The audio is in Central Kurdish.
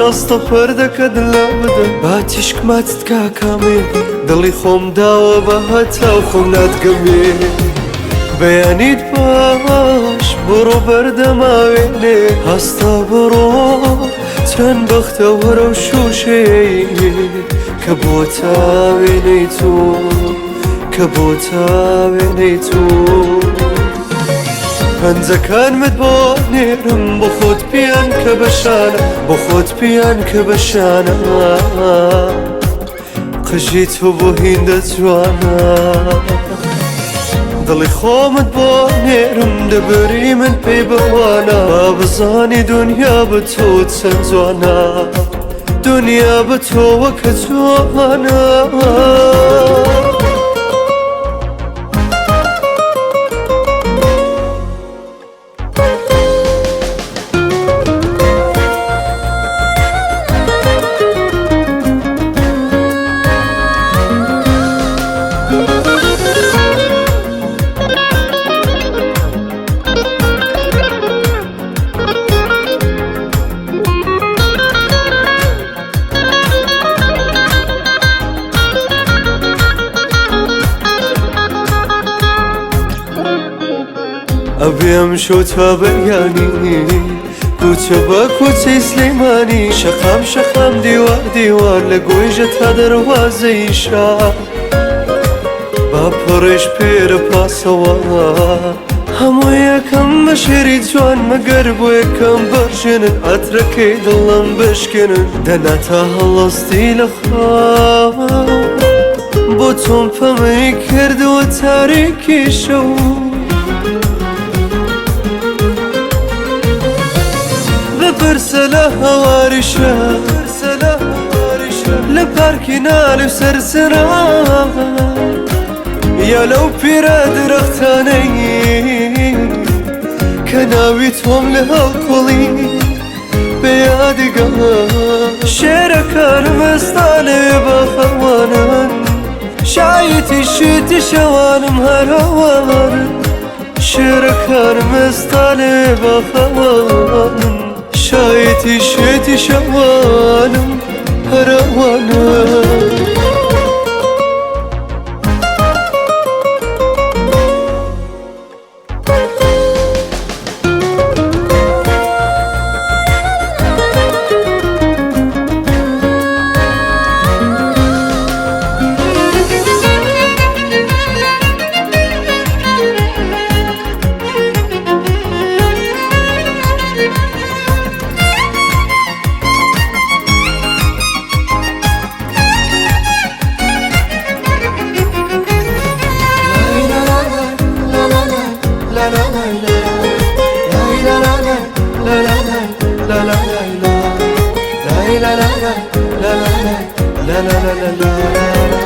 هەڵەستە پەردەکەت لا بدە با تیشکماتت کاکامێ دڵی خۆم داوە بە هەتاو خۆم ناتگەمێ بەیانیت باش بڕۆ بەردەماوێنێ هەستا بڕۆ چەند بەختە وەرە و شوشەیە کە بۆ تاوێنەی تۆ کە بۆ تاوێنەی تۆ پەنجەکانمت بۆ نێرم بۆ خۆت پیان کە بەشانە بۆ خۆت پیان کە بەشانە قژی تۆ بۆ هیندە جوانە دڵی خۆمت بۆ نێرم دەبری من پێی بەوانە با بزانی دنیا بە تۆ چەند جوانە دنیا بە تۆوە کە جوانە. ئەبێ ئەمشەو تا بەیانی کوچە بە کوچەی سلەیمانی شەقام شەقام دیوار دیوار لە گۆیژە تا دەروازەی شار با پڕێژ پێرە پاسەوە هەموو یەکەم بە شێری جوان مەگەر بۆ یەکەم بەڕژێنن عەترەکەی دڵم بشکێنن دەنا تا هەڵەستی لە خاو بۆ تۆم پەمەی کردووە تاریکی شەو بپرسە لە هەواریشە لە پارکی نالی و سەرسرا یا لەو پیرە درەختانەی کە ناوی تۆم لە هەڵکۆڵی بە یادگا شێرەکانم ئێستا لەوێ بەخەوانن شایەتی شێتی شەوانم هەر هەوانن شێرەکانم ئێستا لەوێ بەخەوانن شایەتی شێتی شەوانم هەر ئەوانن. لا لا لا لا لا لا لا.